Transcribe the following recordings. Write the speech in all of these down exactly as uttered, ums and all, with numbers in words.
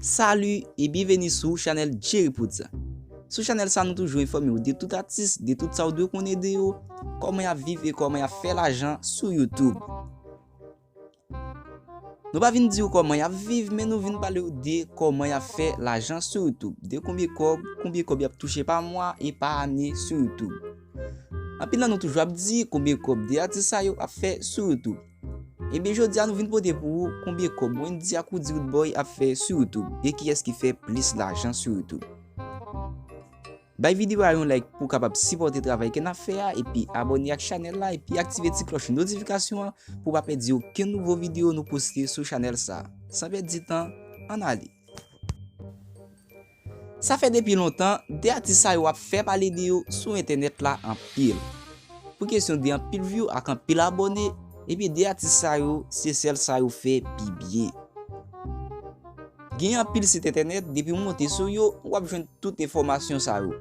Salut e byenveni sou chanèl Jerry Putz. Sou chanèl sa nou toujou enfòme w de tout atis, de tout sa w dwe konnen de yo, kòman y ap viv e kòman y ap fè lajan sou YouTube. Nou pa vin di w kòman y ap viv, men nou vin pale w de kòman y ap fè lajan sou YouTube, de konbyen kòb, konbyen kòb y ap touche pa mwa e pa ane sou YouTube. Anpil nan nou toujou ap di konbyen kòb de atis sa yo ap fè sou YouTube. Ebyen jodi a nou vin pote pou ou konbyen kòb Wendyy ak Roody Roodboy ap fè sou YouTube e kiyès ki fè plis lajan sou YouTube. Bay videyo a yon like pou w kapab sipòte travay ke n ap fè a epi abòne ak chanèl la epi aktive ti klòch notifikasyon an pou w pa pèdi okenn nouvo videyo nou poste sou chanèl sa. San pèdi tan, ann ale. Sa fè depi lontan, de atis sa yo ap fè pale de yo sou entènèt la anpil. Pou kesyon de anpil view ak anpil abòne, ebyen de atis sa yo, se sèl sa yo fè pi byen. Gen anpil sit entènèt, depi w monte sou yo, w ap jwenn tout enfòmasyon sa yo.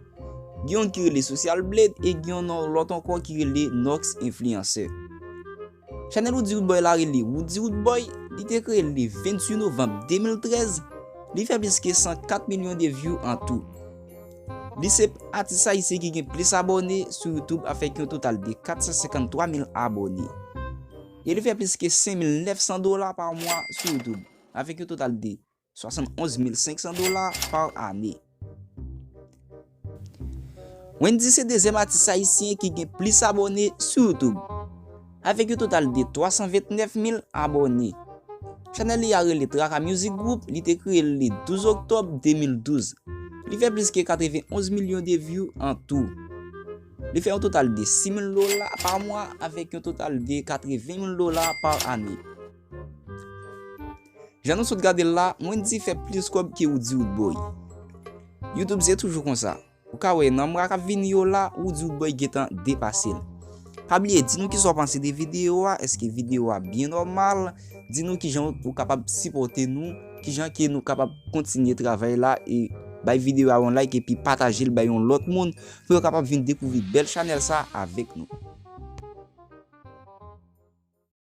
Gen youn ki rele Social Blade e gen yon lòt ankò ki rele Nox Influencer. Chanèl Roody Roodboy la rele Roody Roodboy, li te kreye l le venntuit novanm de mil trèz, li fè plis ke san kat milyon de view an tou. Li se atis ayisyen ki gen plis abòne sou YouTube avèk yon total de kat san senkanntwa mil abòne. E li fè plis ke senk mil nèf san dola pa mwa sou YouTube, avèk yon total de swasannonz mil senk san dola pa ane. Wendyy se dezyèm atis ayisyen ki gen plis abòne sou YouTube, avèk yon total de twa san vennèf mil abòne. Chanèl li a rele Traka Music Group, li te kreye l le douz oktòb de mil douz. Li fè plis ke katrevenonz milyon de view an tou. Li fè yon total de sis mil dola pa mwa avèk yon total de katreven mil dola pa ane. Jan nou sot gade l la, Wendyy fè plis kòb ke Roody Roodboy. YouTube se toujou konsa. Ou ka wè nan mwa k ap vini yo la, Roody Roodboy gentan depase l. Pa bliye, di nou kisa w panse de videyo a, èske videyo a byen nòmal? Di nou kijan ou kapab sipòte nou, kijan ke nou kapab kontinye travay la e bay videyo a yon like epi pataje l bay yon lòt moun pou yo kapab vin dekouvri bèl chanèl sa avèk nou.